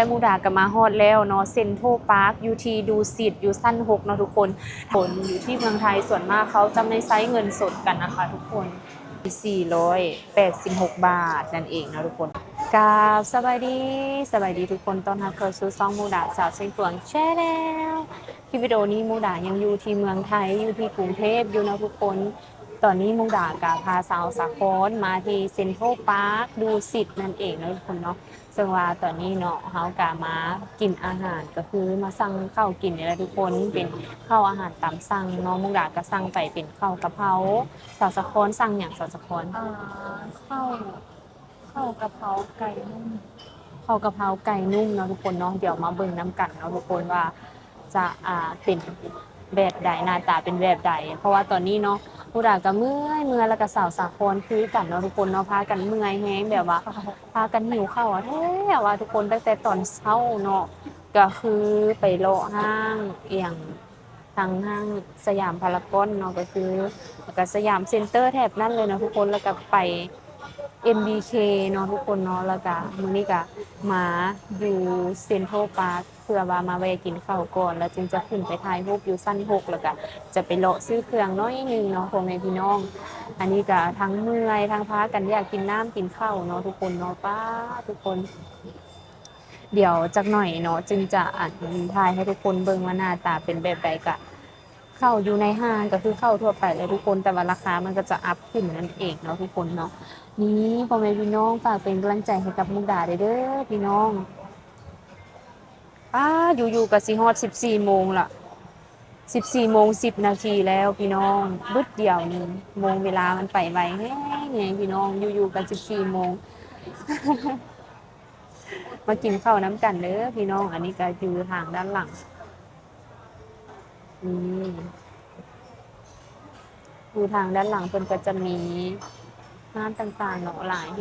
ແລະ ມຸກດາກໍມາຮອດແລ້ວເນາະ ເຊັນທຣອລປາກ ຢູ່ທີ່ດູສິດ ຢູ່ຊັ້ນຫົກເນາະທຸກຄົນ. ຄົນຢູ່ທີ່ເມືອງໄທສ່ວນມາກເຂົາຈະໄມ່ໃຊ້ເງິນສົດກັນນະຄະທຸກຄົນ. ສີ່ຮ້ອຍແປດສິບຫົກບາດນັ້ນເອງເນາະທຸກຄົນ. ກາບສະບາຍດີ ສະບາຍດີທຸກຄົນ ຕ້ອນຮັບເຂົ້າສູ່ຊ່ອງມຸກດາສາວຊຽງຂວາງ Channel. ຄລິບວິດີໂອນີ້ມຸກດາຍັງຢູ່ທີ່ເມືອງໄທ ຢູ່ທີ່ກຸງເທບຢູ່ເນາະທຸກຄົນ. ຕອນນີ້ມຸກດາກະພາສາວສາຄອນມາທີ່ເຊັນທຣອລປາກ ດູສິດນັ້ນເອງເນາະທຸກຄົນເນາະ. ເຊິ່ງວ່າຕອນນີ້ເນາະ ເຮົາກະມາກິນອາຫານ ກໍຄືມາສັ່ງເຂົ້າກິນນີ້ແຫຼະທຸກຄົນ ເປັນເຂົ້າອາຫານຕາມສັ່ງເນາະ. ມຸກດາກໍສັ່ງໄປເປັນເຂົ້າກະເພົາ. ສາວສາຄອນສັ່ງຫຍັງສາວສາຄອນ? ເຂົ້າ ເຂົ້າກະເພົາໄກ່ນຸ້ມ ເຂົ້າກະເພົາໄກ່ນຸ້ມເນາະທຸກຄົນເນາະ. ດຽວມາເບິ່ງນຳກັນເນາະທຸກຄົນວ່າ ຈະ ອ່າ ເປັນແບບໃດ ໜ້າຕາເປັນແບບໃດ ເພາະວ່າຕອນນີ້ເນາະ ມຸກດາກໍເມື່ອຍ ເມື່ອຍ ແລ້ວກໍສາວສາຄອນຄືກັນເນາະທຸກຄົນເນາະ ພາກັນເມື່ອຍແຮງ ແບບວ່າພາກັນຫິວເຂົ້າແທ້ວ່າທຸກຄົນ ຕັ້ງແຕ່ຕອນເຊົ້າເນາະ ກໍຄືໄປເລາະຫ້າງ ອີ່ຫຍັງ ທາງຫ້າງສະຫຍາມພາລາກອນເນາະ ກໍຄື ແລ້ວກໍສະຫຍາມເຊັນເຕີ ແຖບນັ້ນເລີຍເນາະທຸກຄົນ ແລ້ວກໍໄປ ເອັມບີເຄ ເນາະທຸກຄົນເນາະ. ແລ້ວກະມື້ນີ້ກະມາຢູ່ເຊັນທຣອລປາກ ເພື່ອວ່າມາແວ່ກິນເຂົ້າກ່ອນ ແລ້ວຈຶ່ງຈະຂຶ້ນໄປຖ່າຍຮູບຢູ່ຊັ້ນຫົກ ແລ້ວກະຈະໄປເລາະຊື້ເຄື່ອງໜ້ອຍໜຶ່ງເນາະ ພໍ່ແມ່ພີ່ນ້ອງ. ອັນນີ້ກະທັງເມື່ອຍ ທັງພາກັນຢາກກິນນ້ຳກິນເຂົ້າເນາະທຸກຄົນເນາະ. ປ້າ ທຸກຄົນ ດຽວຈັກໜ້ອຍເນາະ ຈຶ່ງຈະ ອັນ ຖ່າຍໃຫ້ທຸກຄົນເບິ່ງວ່າໜ້າຕາເປັນແບບໃດ. ກະເຂົ້າຢູ່ໃນຫ້າງກໍຄືເຂົ້າທົ່ວໄປແຫຼະທຸກຄົນ ແຕ່ວ່າລາຄາມັນກໍຈະອັບຂຶ້ນນັ້ນເອງເນາະທຸກຄົນເນາະ. ນີ້ ພໍ່ແມ່ພີ່ນ້ອງ ຝາກເປັນກຳລັງໃຈໃຫ້ກັບມຸກດາເດີພີ່ນ້ອງ. ປ້າ ຢູ່ໆກໍຊິຮອດສິບສີ່ໂມງລະ ສິບສີ່ໂມງສິບນາທີແລ້ວພີ່ນ້ອງ. ບຶດດຽວໜຶ່ງ ໂມງເວລາມັນໄປໄວແຮງໆ ພີ່ນ້ອງ ຢູ່ໆກໍສິບສີ່ໂມງ. ມາກິນເຂົ້ານຳກັນເດີພີ່ນ້ອງ. ອັນນີ້ກໍຢູ່ທາງດ້ານຫຼັງ ນີ້ ຢູ່ທາງດ້ານຫຼັງເພິ່ນກໍຈະມີຮ້ານຕ່າງໆເນາະ ຫຼາຍແຮ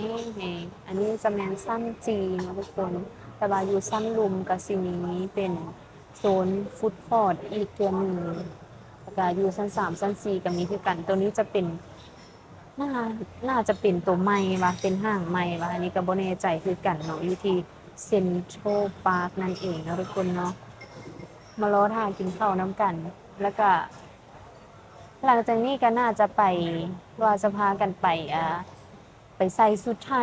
ງໆ. ອັນນີ້ຈະແມ່ນຊັ້ນສີ່ເນາະທຸກຄົນ ແຕ່ວ່າຢູ່ຊັ້ນລຸ່ມກໍຊິມີເປັນໂຊນຟູດຄອດອີກເທື່ອໜຶ່ງ ແລ້ວກໍຢູ່ຊັ້ນສາມ ຊັ້ນສີ່ກໍມີຄືກັນ. ໂຕນີ້ຈະເປັນ ໜ້າ ໜ້າຈະເປັນໂຕໃໝ່ວະ ເປັນຫ້າງໃໝ່ວະ ອັນນີ້ກໍບໍ່ແນ່ໃຈຄືກັນເນາະ ຢູ່ທີ່ເຊັນທຣອລປາກນັ້ນເອງເນາະທຸກຄົນເນາະ. ມາລໍຖ້າກິນເຂົ້ານຳກັນ ແລ້ວກະຫຼັງຈາກນີ້ກໍໜ້າຈະໄປ ວ່າຈະພາກັນໄປ ອ່າ ໄປໃສ່ຊຸດໄທ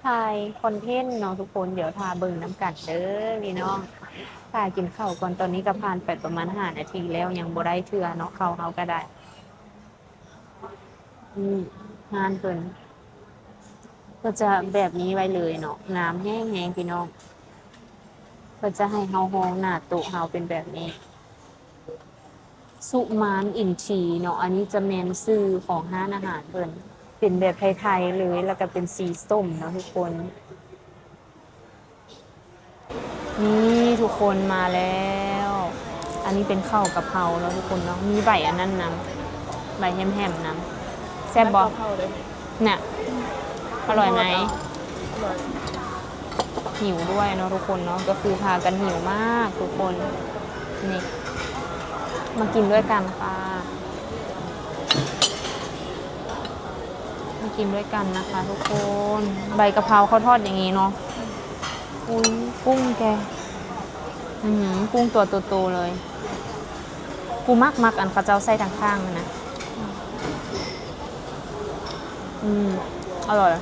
ຖ່າຍຄອນເທັນເນາະທຸກຄົນ. ດຽວຖ້າເບິ່ງນຳກັນເດີພີ່ນ້ອງ. ຖ້າກິນເຂົ້າກ່ອນ ຕອນນີ້ກໍຜ່ານໄປປະມານຫ້ານາທີແລ້ວ ຍັງບໍ່ໄດ້ເທື່ອເນາະ ເຂົ້າເຮົາກໍໄດ້. ນີ້ຮ້ານເພິ່ນ ເພິ່ນຈະແບບນີ້ໄວ້ເລີຍເນາະ ງາມແຮງໆ ພີ່ນ້ອງ. ເພິ່ນຈະໃຫ້ເຮົາຮອງໜ້າໂຕະເຮົາເປັນແບບນີ້ ສຸມານອິນທີເນາະ. ອັນນີ້ຈະແມ່ນຊື່ຂອງຮ້ານອາຫານເພິ່ນ ເປັນແບບໄທໆ ເລີຍ ແລ້ວກໍເປັນສີສົ້ມເນາະທຸກຄົນ. ນີ້ທຸກຄົນ ມາແລ້ວ. ອັນນີ້ເປັນເຂົ້າກະເພົາເນາະທຸກຄົນເນາະ ມີໃບອັນນັ້ນນຳ ໃບແຮມໆ ນຳ. ແຊບບໍ່? ນະ ອະລ່ອຍໄໝ? ຫິວດ້ວຍເນາະທຸກຄົນເນາະ ກໍຄືພາກັນຫິວມາກທຸກຄົນ. ນີ້ ມາກິນດ້ວຍກັນຄ່ະ. ມາກິນດ້ວຍກັນນະຄະທຸກຄົນ. ໃບກະເພົາເຂົາທອດຢ່າງນີ້ເນາະ. ອຸ້ຍ ກຸ້ງແກ ອື ກຸ້ງຕົວໂຕໆ ເລີຍ. ກູມັກ ມັກອັນເຂົາເຈົ້າໃສ່ທາງຂ້າງຫັ້ນນະ. ອື ອະລ່ອຍ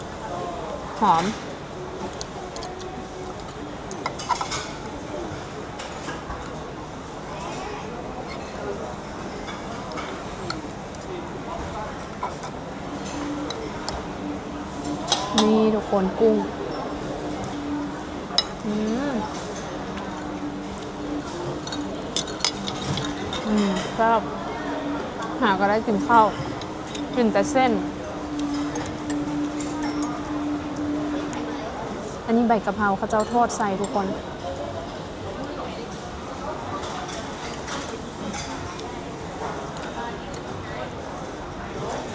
ຫອມ. ນີ້ທຸກຄົນ ກຸ້ງ ອືມ ອືມ ແຊບ ຫາກໍໄດ້ກິນເຂົ້າ ກິນແຕ່ເສັ້ນ. ອັນນີ້ໃບກະເພົາເຂົາເຈົ້າທອດໃສ່ທຸກຄົນ.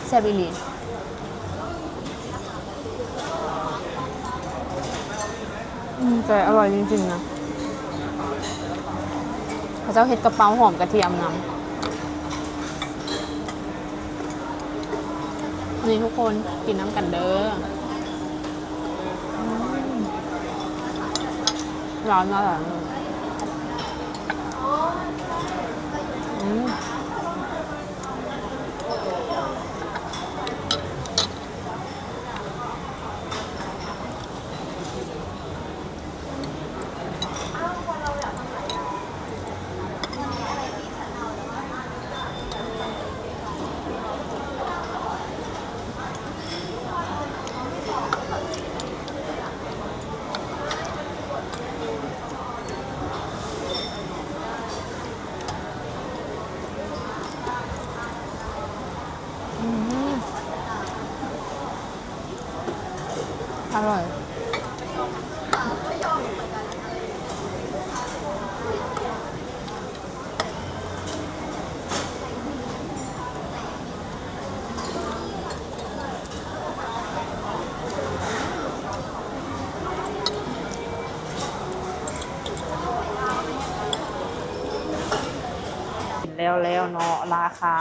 ແຊບອີ່ຫຼີ. ອືມ ແຕ່ອະລ່ອຍຈິງໆ ນະ. ເຂົາເຈົ້າເຮັດກະເປົາຫອມກະທຽມນຳ. ນີ້ທຸກຄົນ ກິນນຳກັນເດີ. ອືມ ຮ້ານອະໄລ? ອືມ. ອືມ ອະລ່ອຍ. ແລ້ວໆເນາະ ລາຄາ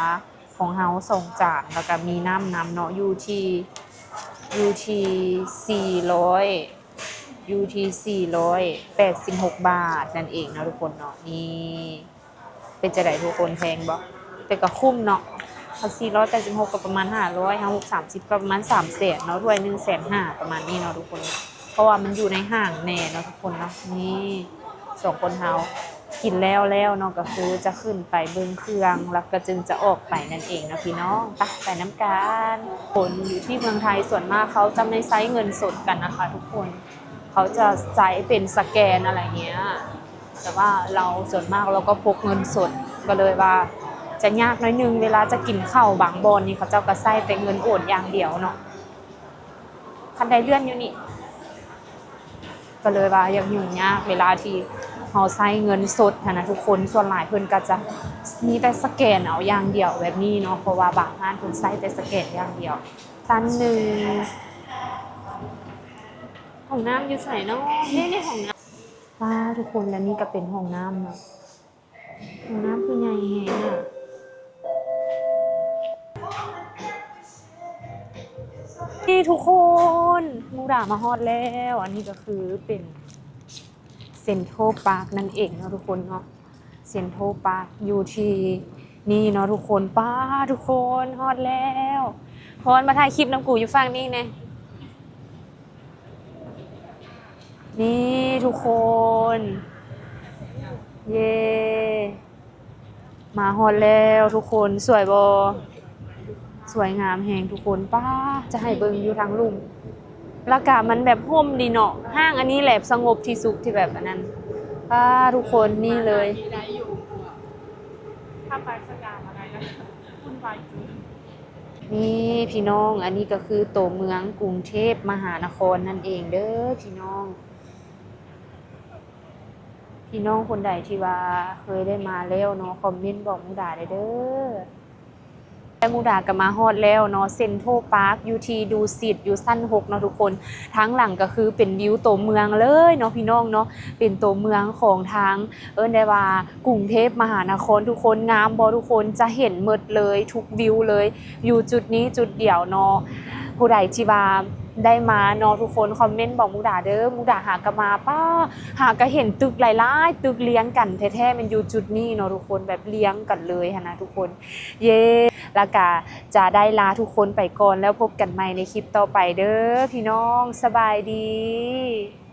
ຂອງເຮົາສອງຈານ ແລ້ວກະມີນ້ຳນຳເນາະ ຢູ່ທີ່ ຢູ່ທີ່ສີ່ຮ້ອຍ ຢູ່ທີ່ສີ່ຮ້ອຍແປດສິບຫົກບາດນັ້ນເອງເນາະທຸກຄົນເນາະ. ນີ້ ເປັນຈັ່ງໃດທຸກຄົນ ແພງບໍ່? ແຕ່ກໍຄຸ້ມເນາະ ຄັນສີ່ຮ້ອຍແປດສິບຫົກກໍປະມານຫ້າຮ້ອຍ ຫ້າຫົກສາມສິບ ກໍປະມານສາມແສນເນາະ ຖ້ວຍໜຶ່ງແສນຫ້າ ປະມານນີ້ເນາະທຸກຄົນ ເພາະວ່າມັນຢູ່ໃນຫ້າງແນ່ເນາະທຸກຄົນເນາະ. ນີ້ ສອງຄົນເຮົາກິນແລ້ວແລ້ວເນາະ ກໍຄືຈະຂຶ້ນໄປເບິ່ງເຄື່ອງ ແລ້ວກໍຈຶ່ງຈະອອກໄປນັ້ນເອງເນາະພີ່ນ້ອງ. ໄປ ໄປນຳກັນ. ຄົນຢູ່ທີ່ເມືອງໄທສ່ວນມາກເຂົາຈະໄມ່ໃຊ້ເງິນສົດກັນນະຄະທຸກຄົນ ເຂົາຈະໃຊ້ເປັນສະແກນ ອະໄລເງຍ ແຕ່ວ່າເຮົາສ່ວນມາກເຮົາກໍພົກເງິນສົດ ກໍເລີຍວ່າຈະຍາກໜ້ອຍໜຶ່ງ ເວລາຈະກິນເຂົ້າບາງບ່ອນນີ້ ເຂົາເຈົ້າກໍໃຊ້ແຕ່ເງິນໂອນຢ່າງດຽວເນາະ. ຄັນໄດ້ເລື່ອນຢູ່ນີ້ ກໍເລີຍວ່າຍັງຫຍຸ້ງຍາກເວລາທີ່ເຮົາໃຊ້ເງິນສົດຫັ້ນນະທຸກຄົນ. ສ່ວນຫຼາຍເພິ່ນກໍຈະມີແຕ່ສະແກນເອົາຢ່າງດຽວແບບນີ້ເນາະ ເພາະວ່າບາງຮ້ານເພິ່ນໃຊ້ແຕ່ສະແກນຢ່າງດຽວ. ຊັ້ນໜຶ່ງ ຫ້ອງນ້ຳຢູ່ໃສເນາະ? ເດ້ ໃນຫ້ອງນ້ຳ. ວ້າ ທຸກຄົນ ແລະນີ້ກໍເປັນຫ້ອງນ້ຳເນາະ. ຫ້ອງນ້ຳຄືໃຫຍ່ແຮງອະ. ນີ້ທຸກຄົນ ມຸກດາມາຮອດແລ້ວ. ອັນນີ້ກໍຄືເປັນເຊັນທຣັລປາກນັ້ນເອງເນາະທຸກຄົນເນາະ. ເຊັນທຣັລປາກຢູ່ທີ່ນີ້ເນາະທຸກຄົນ. ປ້າ ທຸກຄົນ ຮອດແລ້ວ. ພອນ ມາຖ່າຍຄລິບນຳກູຢູ່ຝັ່ງນີ້ແດ່. ນີ້ທຸກຄົນ ເຢ້ ມາຮອດແລ້ວທຸກຄົນ. ສວຍບໍ່? ສວຍງາມແຮງທຸກຄົນ. ປ້າ ຈະໃຫ້ເບິ່ງຢູ່ທາງລຸ່ມ ລະກະມັນແບບຮົ່ມດີເນາະ. ຫ້າງອັນນີ້ແຫຼະສະຫງົບທີ່ສຸດ ທີ່ແບບອັນນັ້ນ. ປ້າ ທຸກຄົນ ນີ້ເລີຍ. ຖ້າໄປສະກາມາໄດ້ ວຸ່ນວາຍເກີນ. ນີ້ພີ່ນ້ອງ ອັນນີ້ກໍຄືໂຕເມືອງກຸງເທບມະຫານະຄອນນັ້ນເອງເດີພີ່ນ້ອງ. ພີ່ນ້ອງຄົນໃດທີ່ວ່າເຄີຍໄດ້ມາແລ້ວເນາະ ຄອມເມັນບອກມຸກດາໄດ້ເດີ. ແລະມຸກດາກໍມາຮອດແລ້ວເນາະ ເຊັນທຣັລປາກ ຢູ່ທີ່ດູສິດ ຢູ່ຊັ້ນຫົກເນາະທຸກຄົນ. ທາງຫຼັງກໍຄືເປັນວິວໂຕເມືອງເລີຍເນາະພີ່ນ້ອງເນາະ. ເປັນໂຕເມືອງຂອງທາງ ເອີ້ນໄດ້ວ່າກຸງເທບມະຫານະຄອນທຸກຄົນ. ງາມບໍ່ທຸກຄົນ? ຈະເຫັນໝົດເລີຍ ທຸກວິວເລີຍ ຢູ່ຈຸດນີ້ຈຸດດຽວເນາະ. ຜູ້ໃດທີ່ວ່າໄດ້ມາເນາະທຸກຄົນ ຄອມເມັນບອກມຸກດາເດີ. ມຸກດາຫາກະມາ ປ້າ ຫາກະເຫັນຕຶກຫຼາຍໆຕຶກລຽງກັນແທ້ໆ ແມ່ນຢູ່ຈຸດນີ້ເນາະທຸກຄົນ ແບບລຽງກັນເລີຍຫັ້ນນະທຸກຄົນ. ເຢ້ ລະກະຈະໄດ້ລາທຸກຄົນໄປກ່ອນ ແລ້ວພົບກັນໃໝ່ໃນຄລິບຕໍ່ໄປເດີພີ່ນ້ອງ. ສະບາຍດີ.